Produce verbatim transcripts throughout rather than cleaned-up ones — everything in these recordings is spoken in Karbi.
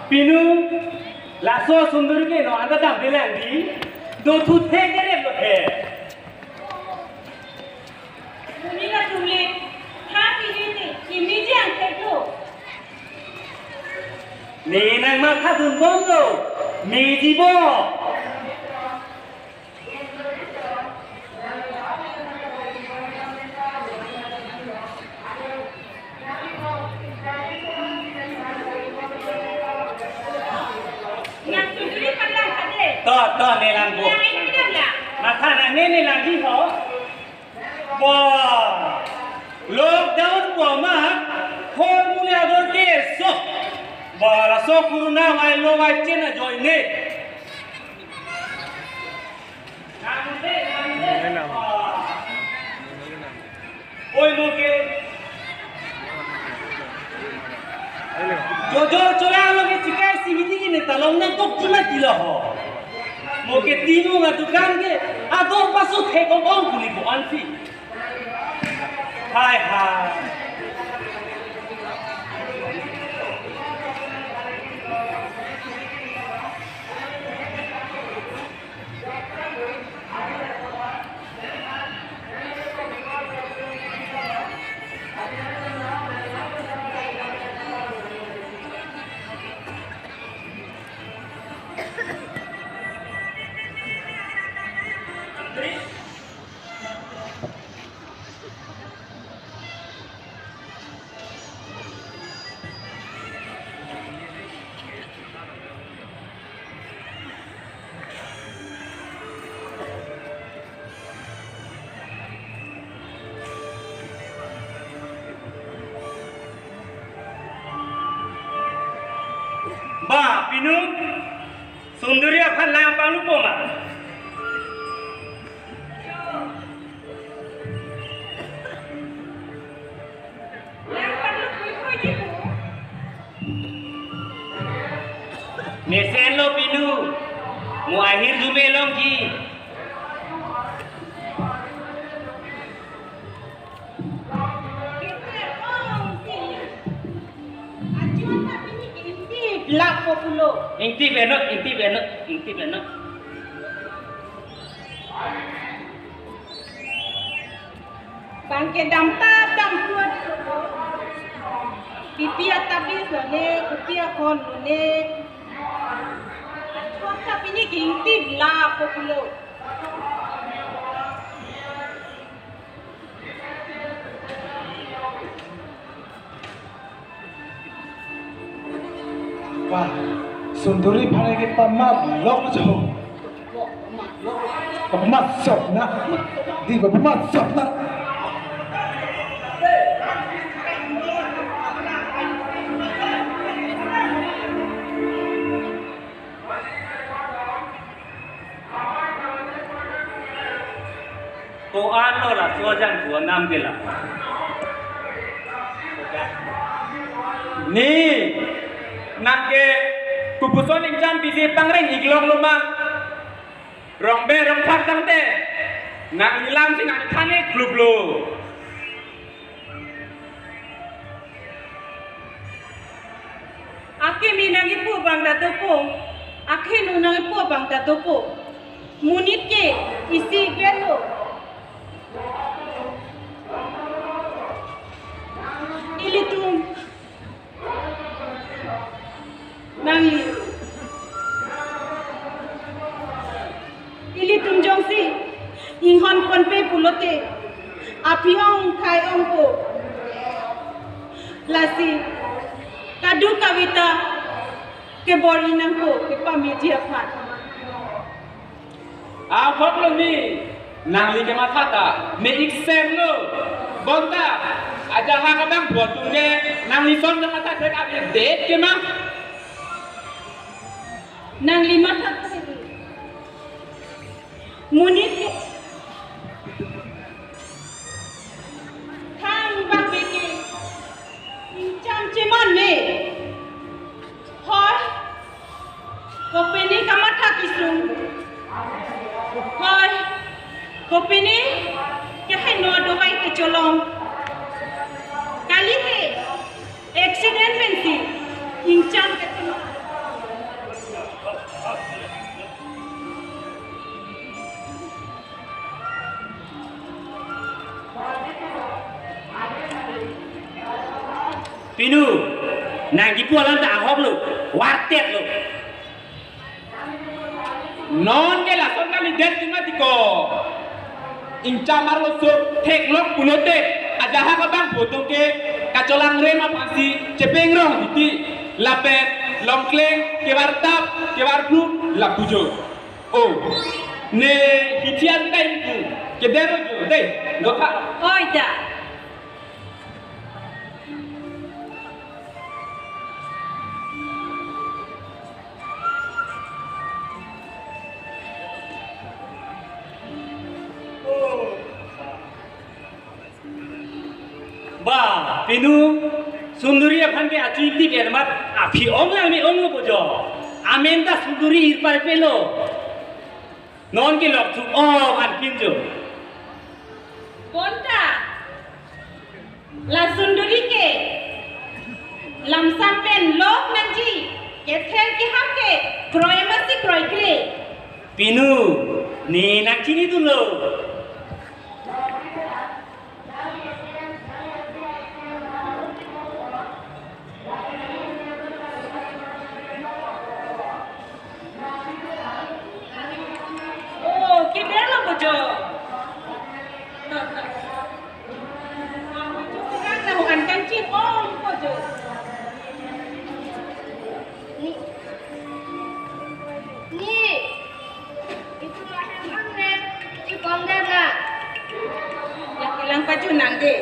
Pinu, laso Sunduri ke non anta damde lang di, do thu thek ke rep lo he. Buni latum le, ha pini ni, kimi jang thek lo. Ne nangmatha dunbom lo, meji bo. To, to, ne lang bo. Matha nang ne, ne lang di ho. Ba, lockdown pu ma, hor mule ador keso. Ba, laso corona vai lo vai chena joine. Oi, mo ke. Jojor chora lo ke chikai si miti ke ne talong nangkok chuna tilo ho. Mo ke tinu nga dukan ke ador pasu thekong ong kuli ko ansi. Hai, hai. Ba, pinu, Sunduri aphan lang panglupo ma. Mesen lo pinu, mo ahir jume longji. Lap populo. Ingti beno, ingti beno, ingti beno. Bangke dam tap dam puat. Pipi atabis lo ne, kopi akhon lo ne. Achuan ta pini ke ingti la populo. Wah, Sunduri phane ke pamat lok jo. Pamat sok na. Di ba pamat sok na. Ko-an lo laso ajang ko-an nam ke la. Ni, nang ke kopuson ingchan pisi pangreng iklong lo ma. Rong be rong phak tangte. Nang ilam si nang thane klub lo. Akimi nang ipu abang ta dopo, akinu nang ipu abang ta dopo. Monit ke isi belo. Ilitum nangli. Ilitum jongsi inghon ponpe pulote, aphi ong khai ongpo. Lasi kadokave ta kebor-i nangpo kepameji aphan. Ahok lo ni, nangli kematha ta me-ik sem lo. Bonta, ajahak abang buat tungge, nangli son kematha thek ave det ke ma. Nangli matha thek. Monit ke. Thangbak beke. Ingchan cheman me. Hoi. Kopine kamatha kesung. Hoi. Kopine keheno dovai kecholong. Kali he. Accident pensi ingchan Pinu, nangkipu alam ta ahok lo, wartet lo. Non ke lason kalidet cuma tiko. Ingchamar lo so theklong pulote, ajahak abang potong ke kacholang rem aphansi chepeng rong titi. Lapen longkleng kevartap kevarpru lapujo. Oh, ne hichian kai ku kedero jo dei, gotha. Oi da. Ba, Pinu, Sunduri aphan ke achu ingtip er mat, aphi ong lang me ong lo bojo. Amen ta Sunduri irpar pelo. Non ke lok chu ong an pinjo. Bonta, la Sunduri ke lamsam pen lok nangji, kether keham ke kroi masi kroikre. Pinu, ne nangchinidunlo. Oh, kedelo bojo. Tahu ankan chin om bojo. Ni, ni, itu lahir mana? Di Bangdana. Yang hilang pacu nang deh.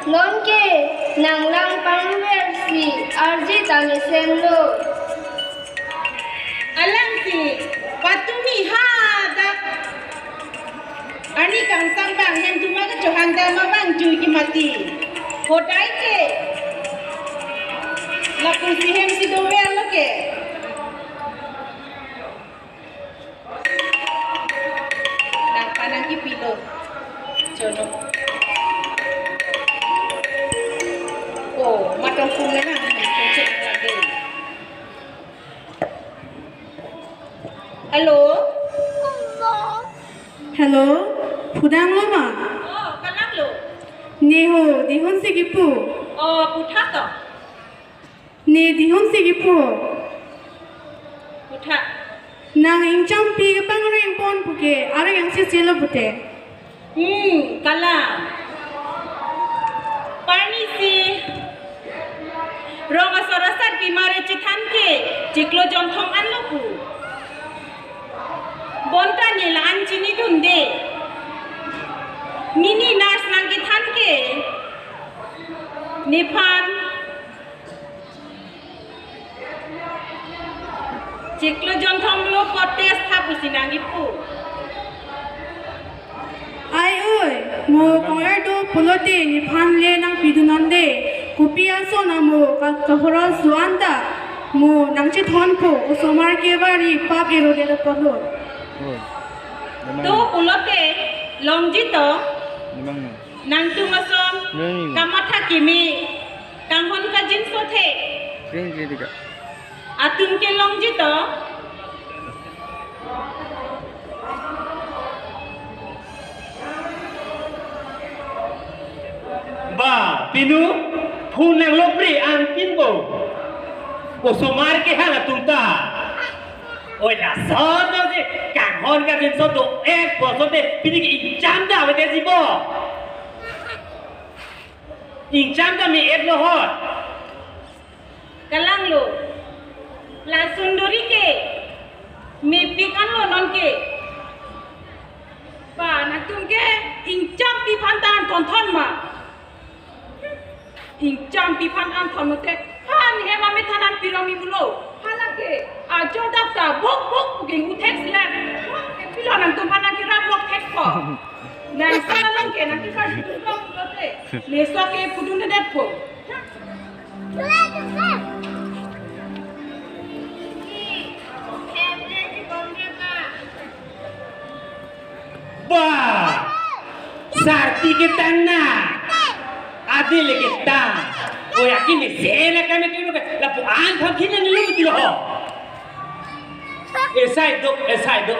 Non ke nanglang pangluver si arje ta mesenlo. Alangsi patumi hadak arni kangsam bang hem tuma kechohan dam abang jui kimati. Hodai ke lapusi hem si dover lo ke. Nang panang kipilo. Jono. Oh, matong phone na nang. Hello. Hello. Pudang lo ma? Oh, kalang lo. Ne ho, dihun si kipu. Oh, putha to. Ne dihun si kipu. Kutha. Nang ingchampi kepangreng pon puke, areng yang sisi lo pute. Hmm, kalang. Parni si rong asor asat bimare chethan ke, chiklo jonthom an lo pu. Bonta ne la-an chinidunde. Mini nurse nangkethan ke, nephan chiklo jonthom lo ko test tha pusi nangkipu. Ai oi, mo konger do pulote nephan le nangpidun nonde. Kopi ason amo ka-, kahoro suan ta mo nangchethon po osomar ke bari pap erode lo polo. Oh, memang. To pulote longji to. Memang. Nangtum ason, hmm, kamatha kimi, kanghon kajinso the. Kring kring tika. Atum ke longji to. Ba, Pinu, phone nang lopri an pinbo. Osomar ke hala tumta. Oi, lason do si kanghon kajinso do ek boso te pini ke ingcham da vete jibo. Ingcham ta me-et lo hot. Kalang lo. La Sunduri ke mepik an lo non ke. Ba, nangtum ke ingchampi aphan ta an thon thon ma. Ingchampi aphan an thon mute. Han hem amethan an pirong imulo. Hala ke ajo dak ta bok bok puking uthek silat. Ke pilo nangtum aphan nangkerap lok thek ko. Nang sala long ke nangkepar duduk long lote. Leso ke pudun dedet po. Ba! Sarti ketang na. Adi le ketang. O yakin ni sena kami kinu ke lapu an thang kina ni lu tiro. Esai dok, esai dok.